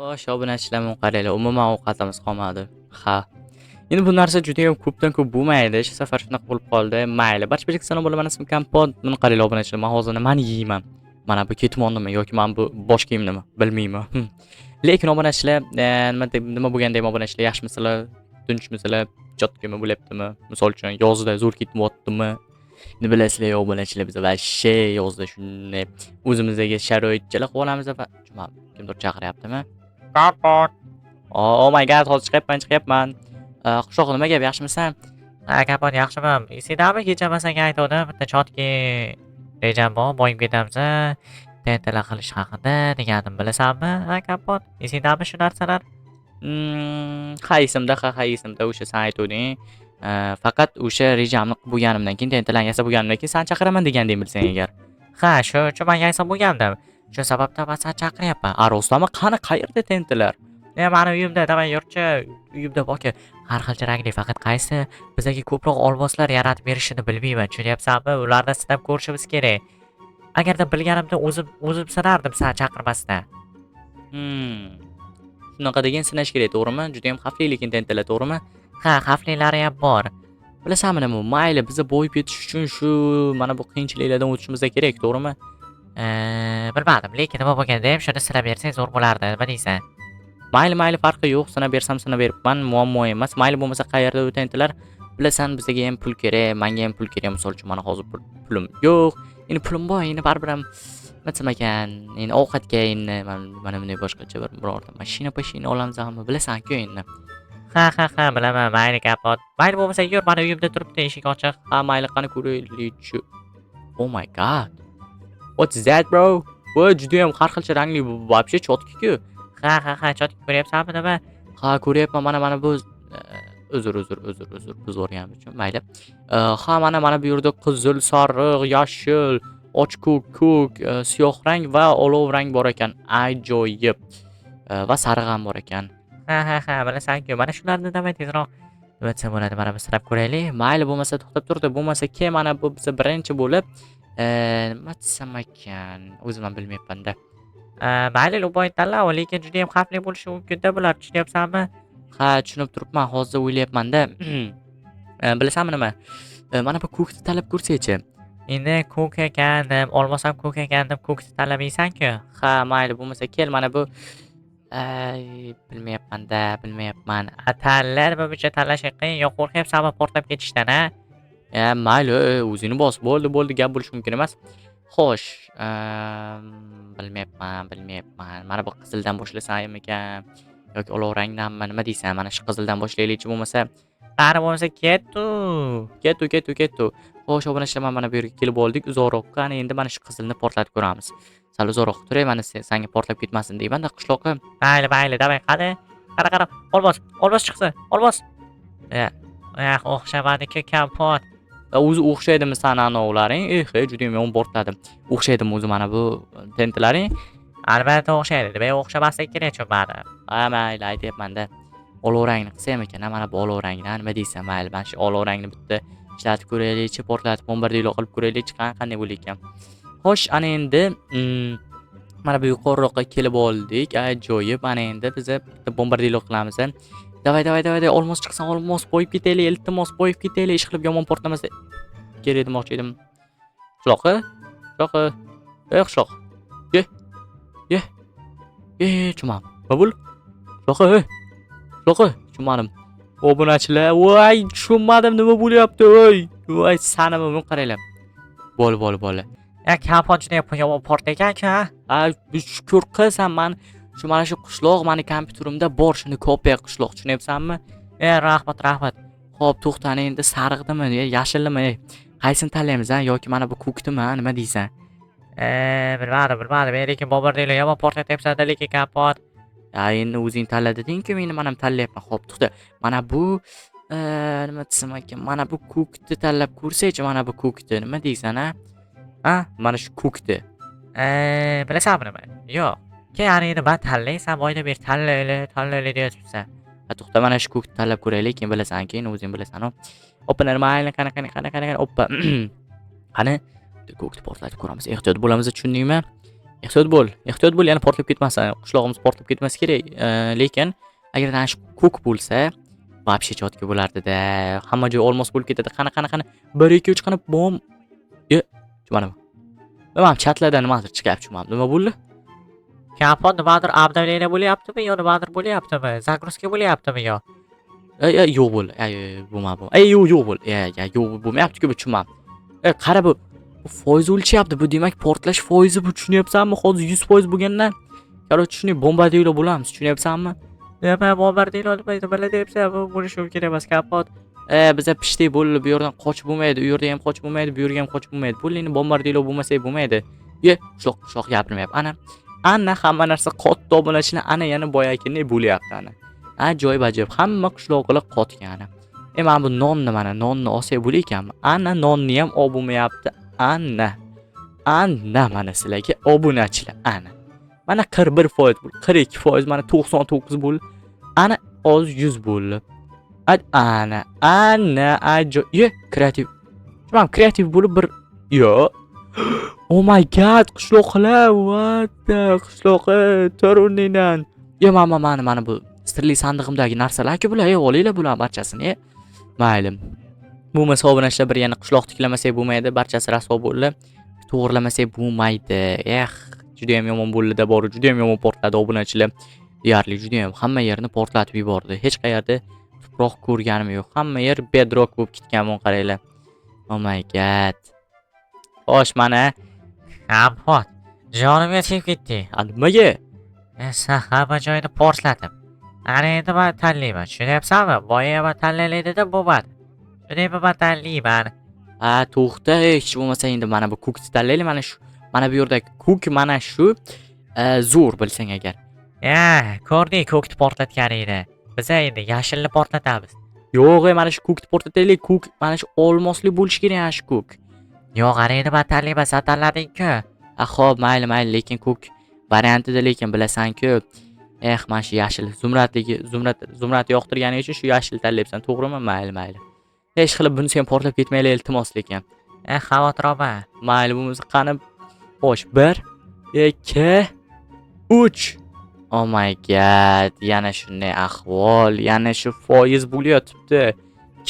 Xo'sh, obunachilar, qaranglar, umuman ovqatimiz qolmadi. Ha. Endi bu narsa juda ham ko'pdan ko'p bo'lmaydi. Shu safar shunaqa bo'lib qoldi. Mayli, barcha salom bo'laman, ismim Kompot. Buni qaranglar, obunachilar, men hozir nimani yeyman? Mana bu ketmonnimi yoki mana bu bosh kiyimnimi? Bilmayman. Lekin obunachilar, nima deb nima bo'lganda ham, obunachilar, yaxshimisizlar? Tinchmisizlar? Чётко mi bo'lyaptimi? Misol uchun, yozda zo'r ketyaptimi? Endi bilasizlar, obunachilar, biz вообще yozda shunday o'zimizdagi sharoitchalar qilib olamiz va kimdir chaqiryaptimi? Kompot. Oh my God, hozir chiqyapman, chiqyapman. Qishloq, nima gap, yaxshimisan? Ha, Kompot, yaxshiman. Esingdami, kecha man senga aytgandim, bitta чётко rejam bor, boyib ketamiz, TNTlar qilish haqida degandim, bilasanmi? Ha, Kompot, esingdami shu narsalar? Ha, esimda, ha, esimda, o'sha sen aytuvding. Faqat o'sha rejamni qilib bo'lganimdan keyin, TNTlarni yasab bo'lganimdan keyin seni chaqiraman deganding, bilsang agar. Ha, shu uchun man yasab bo'lgandim. Shu sababdan man seni chaqiryapman. A, rostami? Qani, qayerda TNTlar? E, mani uyimda, давай yurchi, uyimda borki, har xil rangli, faqat qaysi bizga ko'proq olmoslar yaratib berishini bilmayman, tushunyapsanmi? Ularni sinab ko'rishimiz kerak. Agarda bilganimda o'zim o'zim sinardim san chaqirmasdan. Shunaqa degan, sinash kerak, to'g'rimi? Juda ham xavfli lekin TNTlar, to'g'rimi? Ha, xavflilari ham bor. Bilasanmi nima? Mayli, biza boyib ketish uchun shu mana bu qiyinchiliklardan o'tishimiz kerak, to'g'rimi? Bilmadim, lekin nima bo'lganda ham shuni sinab bersang zo'r bo'lardi. Nima deysan? Mayli, mayli, farqi yo'q. Sinab bersam, sinab beribman, muammo emas. Mayli, bo'lmasa qayerda u TNTlar? Bilasan, bizga ham pul kerak, menga ham pul kerak. Misol uchun, mana hozir pulim yo'q. Endi pulim bor, endi baribir ham, nima desam ekan, endi ovqatga endi mana bunday boshqacha bir birorta mashina pashina olamizmi, bilasan-ku endi. Ha, bilaman. Mayli, Kompot. Mayli, bo'lmasa yur, mani uyimda turibdi, eshik ochiq. Ha, mayli, qani ko'raylikchi. Oh my God. What's that, bro? Bu juda ham har xilcha rangli, bu вообще чётко-ku. Ha, чётко ko'ryapsanmi nima? Ha, ko'ryapman, mana bu uzr, uzr, uzr, uzr, buzvorganim uchun, mayli. Ha, mana bu yerda qizil, sariq, yashil, och ko'k, ko'k, siyoh rang va olov rang bor ekan. Ajoyib. Va sariq ham bor ekan. Ha, bilasan-ku, mana shularni давай tezroq, nima desam bo'ladi, mana bir sinab ko'raylik. Mayli, bo'lmasa to'xtab turdi. Bo'lmasa ke, mana bu biza birinchi bo'lib, nima desam ekan, o'zim ham bilmayapman-da. Mayli, любой tanla, lekin juda ham xavfli bo'lishi mumkin-da bular, tushunyapsanmi? Ha, tushunib turibman, hozir o'ylayapman-da. Bilasanmi nima? Mana bu ko'kni tanlab ko'rsangchi. Endi ko'k ekan deb, olmos ham ko'k ekan deb ko'kni tanlamaysan-ku. Ha, mayli, bo'lmasa kel, mana bu, ay, bilmayapman-da, bilmayapman. A, tanla, nima buncha tanlashing qiyin, yo qo'rqyapsanmi portlab ketishdan, a? Mayli, o'zingni bos. Bo'ldi, bo'ldi, gap bo'lishi mumkin emas. Xo'sh, bilmayapman, bilmayapman. Mana bu qizildan boshlasammikan yoki olov rangdanmi, nima deysan? Mana shu qizildan boshlaylikchi bo'lmasa. Qani, bo'lmasa ketdi. Ketdi, ketdi, ketdi. Xo'sh, obunachilar, mana bu yerga kelib oldik uzoqroqqa. Qani endi mana shu qizilni portlatib ko'ramiz. Sal uzoqroq turay, mana senga portlab ketmasin deyman-da, qishloqqa. Mayli, mayli, давай, qani? Qara, qara, olmos, olmos chiqsin, olmos. Eh, o'xshamadi-ku, Kompot. O'zi o'xshaydimi sani anovlaring? Eh, juda ham yomon portladi. O'xshaydimi o'zi mana bu TNTlaring? Albatta o'xshaydi. Nimaga o'xshamaslik kerak, tushunmadim. Ha, mayli, aytyapman-da. Olov rangni qilsam ekan, mana bu olov rangni, nima deysan? Mayli, mana shu olov rangni bitta ishlatib ko'raylikchi, portlatib, bombardiro qilib ko'raylikchi, qani qanday bo'lar ekan. Xo'sh, ana endi mana bu yuqoriroqqa kelib oldik. Ajoyib. Ana endi biza bitta bombardiro qilamiz. Давай, давай, давай, давай, olmos chiqsin, olmos, boyib ketaylik, iltimos, boyib ketaylik, ish qilib yomon portlamasa kerak demoqchi edim. Qishloqi? Qishloqi. Ey, qishloq. Ye. Ye. Ye, tushunmadim. Nima bo'ldi? Qishloqi, ey. Qishloqi, tushunmadim. Obunachilar, voy, tushunmadim, nima bo'lyapti, voy. Voy, sanimi buni qaranglar. Bo'l, bo'l, bo'l. Ya, Kompot, juda ham yomon portlagan-ku, ha? Ha, shukur qilsan, man shu mana shu qishloq mani kompyuterimda bor, shuni kopiya qishloq, tushunyapsanmi? E, rahmat, rahmat. Xo'p, to'xtani, endi sarig'dimi, yashillimi? Qaysini tanlaymiz, a? Yoki mana bu ko'kdimi, a? Nima deysan? E, bilmadim, bilmadim. E, lekin bombardiro yomon portlatyapsan-da, lekin, Kompot. Ya, endi o'zing tanla deding-ku, men mana tanlayapman. Xo'p, to'xta. Mana bu nima desam ekan? Mana bu ko'kni tanlab ko'rsaychi, mana bu ko'kni. Nima deysan, a? Ha? Mana shu ko'kni. E, bilasanmi nima? Yo'q. Keyin ana endi man tanlay, san boydan beri tanlayli, tanlayli deyapsan. Ha, to'xta, mana shu ko'kni tanlab ko'raylik, keyin bilasan, keyin o'zing bilasan. Oppa, mayli, qani, qani, qani, qani, qani, oppa. Qani, ko'kni portlatib ko'ramiz. Ehtiyot bo'lamiz, tushundingmi? Ehtiyot bo'l, ehtiyot bo'l, yana portlab ketmasin. Qishlog'imiz portlab ketmasi kerak. Lekin agar ana shu ko'k bo'lsa, вообще чётко bo'lardi-da. Hamma joy olmos bo'lib ketadi. Qani, qani, qani. 1 2 3, qani, bom. E, tushunmadim. Nima, chatlardan nimadir chiqyapti, tushunmadim. Nima bo'ldi? Kompot, nimadir обновление bo'lyaptimi yo nimadir bo'lyaptimi? Загрузка bo'lyaptimi yo? Ey, ey, yo'q bo'ldi. Ey, ey, bo'lmadi, bu. Ey, yo'q, yo'q bo'ldi. Ey, ey, yo'q, bo'lmayapti-ku, bu, tushunmadim. Ey, qara, bu foiz o'lchyapti. Bu demak portlash foizi bu, tushunyapsanmi? Hozir 100% bo'lgandan. Короче, shunday bombardiro bo'lamiz, tushunyapsanmi? Nima bombardiro, nima, nimalar deyapsan? Bu bo'lishi mumkin emas, Kompot. E, biza pishdik, bo'ldi, bu yerdan qochib bo'lmaydi, u yerda ham qochib bo'lmaydi, bu yerga ham qochib bo'lmaydi. Bo'ldi, endi bombardiro bo'lmasak bo'lmaydi. Ye, qishloq, qishloq gapirmayapti. Ana, ana hamma narsa qotdi, obunachilar, ana yana boyagindek bo'lyapti ana. Ajoyib, ajoyib. Hamma qishloqlar qotgan ana. E, mana bu nonni, mana nonni olsak bo'lar ekanmi? Ana nonni ham olib bo'lmayapti. Ana. Ana mana sizlarga, obunachilar, ana. Mana 41% bo'ldi, 42%, mana 99 bo'ldi. Ana hozir 100 bo'ldi. Ana, ana ajoyib. Ye, kreativ. Mana kreativ bo'lib bir yo. Oh my God, qishloqlar, what the qishloqi, tur o'rningdan. Yo, mana mana mana bu sirli sandig'imdagi narsalar-ku bular, ey, olinglar bular barchasini. E. Mayli. Bo'lmasa, obunachilar, bir yana qishloq tiklamasak bo'lmaydi, barchasi rasvo bo'ldi. To'g'rilamasak bo'lmaydi. Eh, juda ham yomon bo'ldi-da, bor, juda ham yomon portladi, obunachilar. Deyarli juda ham hamma yerni portlatib yubordi. Hech qayerda tuproq ko'rganim yo'q. Hamma yer bedrock bo'lib ketgan, buni qaranglar. Oh my God. Xo'sh, mana Kompot, jonimga tegib ketding. A, nimaga? E, sen hamma joyini portlatib. Ana endi man tanlayman, tushunyapsanmi? Boya man tanlaylik dedim, bo'lmadi. Shuni man tanlayman. Ha, to'xta, hech bo'lmasa endi mana bu ko'kni tanlaylik, mana shu. Mana bu yerdagi ko'k, mana shu zo'r, bilsang agar. Ya, ko'rdik ko'kni portlatganingni. Biza endi yashilni portlatamiz. Yo'q, e, mana shu ko'kni portlataylik, ko'k mana shu olmosli bo'lishi kerak ana shu ko'k. Yo'q, ana endi man tanlayman, sen tanlading-ku. A, xo'p, mayli, mayli, lekin ko'k variantida lekin bilasan-ku. Eh, mana shu yashil, zumradligi, zumrad, zumrad yoqtirganing uchun shu yashil tanlayapsan, to'g'rimi? Mayli, mayli. Hech qilib bunisi ham portlab ketmayli, iltimos, lekin. Eh, xavotir olma. Mayli, bo'lmasa qani. Xo'sh, 1 2 3. Oh my God, yana shunday ahvol, yana shu foiz bo'layotibdi.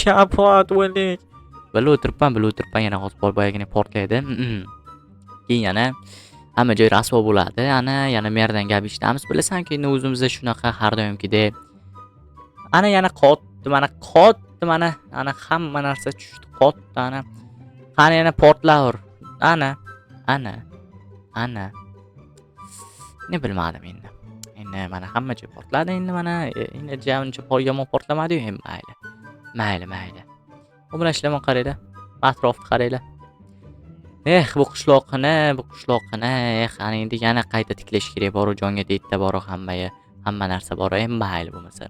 Kompot, o'ldik. Bilib o'tiribman, bilib o'tiribman, yana hozir boyagina portlaydi. Keyin yana hamma joy rasvo bo'ladi. Ana yana merdan gap eshitamiz. Bilasan-ku, endi o'zimizda shunaqa har doimgidek. Ana yana qotdi, mana qotdi, mana ana hamma narsa tushdi, qotdi ana. Qani, yana portlaver. Ana, ana, ana. Ne, bilmadim endi. Endi mana hamma joy portladi endi mana, endi uncha yomon portlamadi-yu, endi mayli. Mayli, mayli. Obunachilar, mana qaranglar. Atrofni qaranglar. Eh, bu qishloqni, bu qishloqni, eh, ana endi yana qayta tiklash kerak boru, jonga tegdi boru hammaga, hamma narsa bor, endi mayli bo'lmasa.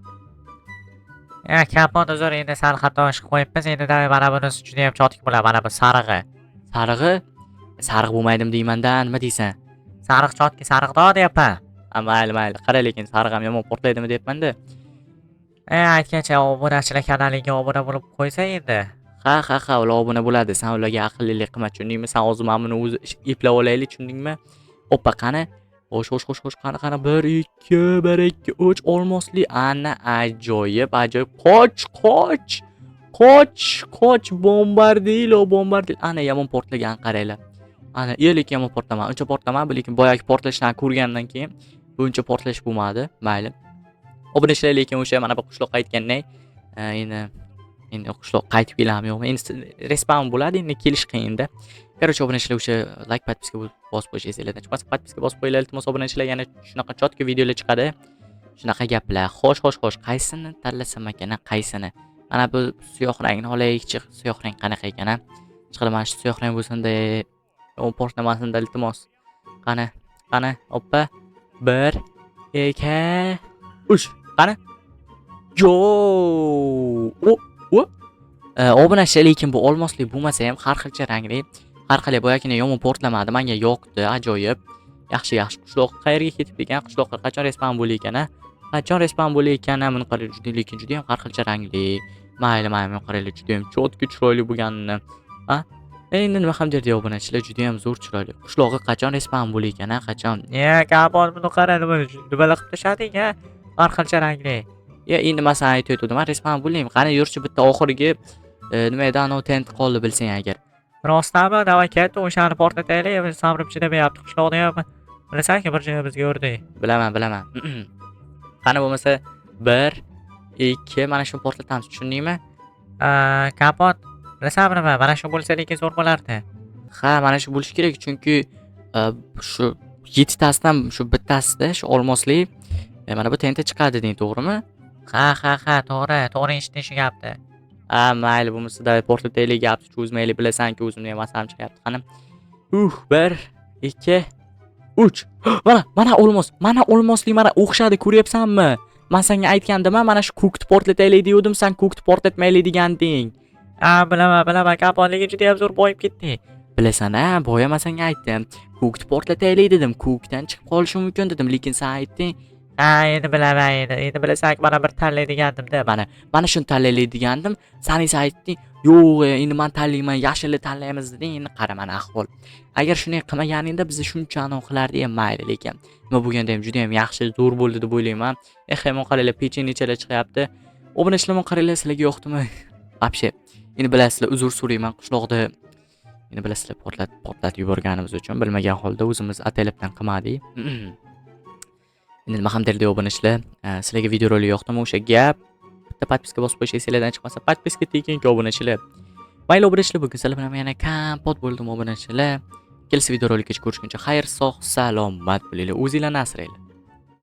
Ya, Kompot, uzr, endi sal xato ish qilib qo'yibmiz. Endi давай, mana bunisi juda ham чётко bo'ladi, mana bu sarig'i. Sarig'i? Sariq bo'lmaydimi deyman-da, nima deysan? Sariq чётко, sariq-da deyapman. Ha, mayli, mayli. Qara, lekin sariq ham yomon portlaydimi deyapman-da. E, aytgancha, obunachilar kanaliga obuna bo'lib qo'ysa endi. Ha, ha, ha, ular obuna bo'ladi. Sen ularga aqllilik qilma, tushundingmi? Sen hozir mana buni o'zi eplab olaylik, tushundingmi? Oppa, qani? Xo'sh, xo'sh, xo'sh, xo'sh, qani, qani, 1 2 1 2 3, olmosli. Ana ajoyib, ajoyib. Qoch, qoch. Qoch, qoch, bombardilo, bombardilo. Ana yomon portlagan, qaranglar. Ana, lekin yomon portlamadi. Uncha portlamadi, lekin boyagi portlashlarni ko'rgandan keyin buncha portlash bo'lmadi. Mayli. Obunachilar, lekin o'sha mana bu qishloqqa aytganday, endi qishloq qaytib keladimi, yo'qmi? Endi respawn bo'ladi, endi kelish qiyinda. Короче, obunachilar, o'sha like, подписка bosib qo'yish esinglardan chiqmasin. Подписка bosib qo'yinglar, iltimos, obunachilar, yana shunaqa чётко videolar chiqadi. Shunaqa gaplar. Xo'sh, xo'sh, xo'sh, qaysini tanlasam ekan, qaysini? Mana bu siyoh rangni olaylikchi. Siyoh rang qanaqa ekan, a? Chiqilib mana shu siyoh rang bo'lsin-da, u portlamasin-da, iltimos. Qani, qani, oppa. 1 2 3. Qani? Yo! O, o. Obunachilar, lekin bu olmosli bo'lmasa ham har xilcha rangli, har qalay boyagina yomon portlamadi, menga yoqdi, ajoyib. Yaxshi, yaxshi. Qishloq qayerga ketibdi ekan? Qishloqqa qachon respawn bo'lar ekan, a? Qachon respawn bo'lar ekan, a? Buni qarang, juda, lekin juda ham har xilcha rangli. Mayli, mayli, buni qaranglar, juda ham чётко, chiroyli bo'lganini. A? Endi nima ham derdi obunachilar, juda ham zo'r, chiroyli. Qishlog'i qachon respawn bo'lar ekan, a, qachon? Ya, Kompot, buni qara, nimalar qilib tashlading, a? Har xilcha rangli. Ya, endi man sana aytayotgandim, man respawn bo'laymi? Qani, yurchi, bitta oxirgi nima edi, anavi TNT qoldi, bilsang agar. Rostdanmi? Давай, ketdi, o'shani portlataylik, sabrim chidamayapti. Qishloqni ham bilasan-ku, bir joyimizga yurdik. Bilaman, bilaman. Qani bo'lmasa 1 2, mana shuni portlatamiz, tushundingmi? Kompot, bilasanmi nima? Mana shu bo'lsa lekin zo'r bo'lardi. Ha, mana shu bo'lishi kerak, chunki shu yettitasidan shu bittasida shu olmosli mana bu TNT chiqadi deding, to'g'rimi? Ha, to'g'ri, to'g'ri eshitding shu gapni. Ha, mayli, bo'lmasa давай portlataylik, gapni cho'zmaylik, bilasan-ku, o'zimni ham asabim chiqyapti. Qani. 1 2 3. Mana, mana olmos, mana olmosli, mana o'xshadi, ko'ryapsanmi? Man senga aytgandim, mana shu ko'kni portlataylik degandim, sen ko'kni portlatmaylik deganding. Ha, bilaman, bilaman, Kompot, lekin juda ham zo'r boyib ketding. Bilasan a, boya man senga aytdim. Ko'kni portlataylik dedim, ko'kdan chiqib qolishi mumkin dedim, lekin sen aytding. Ha, endi bilaman, endi. Endi bilasan, mana bir tanlay degandim-da. Mana shuni tanlaylik degandim. Sen esa aytding, yo'q, endi man tanlayman, yashilni tanlaymiz deding. Endi qara, mana ahvol. Agar shunday qilmaganingda biz shuncha anavi qilardik ham, mayli, lekin nima bo'lganda ham juda ham yaxshi, zo'r bo'ldi deb o'ylayman. Eh, mana qaranglar, pechenyechalar chiqyapti. Obunachilar, mana qaranglar, sizlarga yoqdimi? Вообще, endi bilasizlar, uzr so'rayman, qishloqda endi bilasizlar, portlatib yuborganimiz uchun bilmagan holda o'zimiz ataylabdan qilmadik. Endi nima ham derdi obunachilar, sizlarga videorolik yoqdimi, o'sha gap, bitta подписка bosib qo'yish esinglardan chiqmasa, подписка tekinki, obunachilar. Mayli, obunachilar, bugun sizlar bilan yana Kompot bo'ldim, obunachilar. Kelasi videorolikgacha ko'rishguncha xayr, sog' salomat bo'linglar. O'zinglarni asranglar.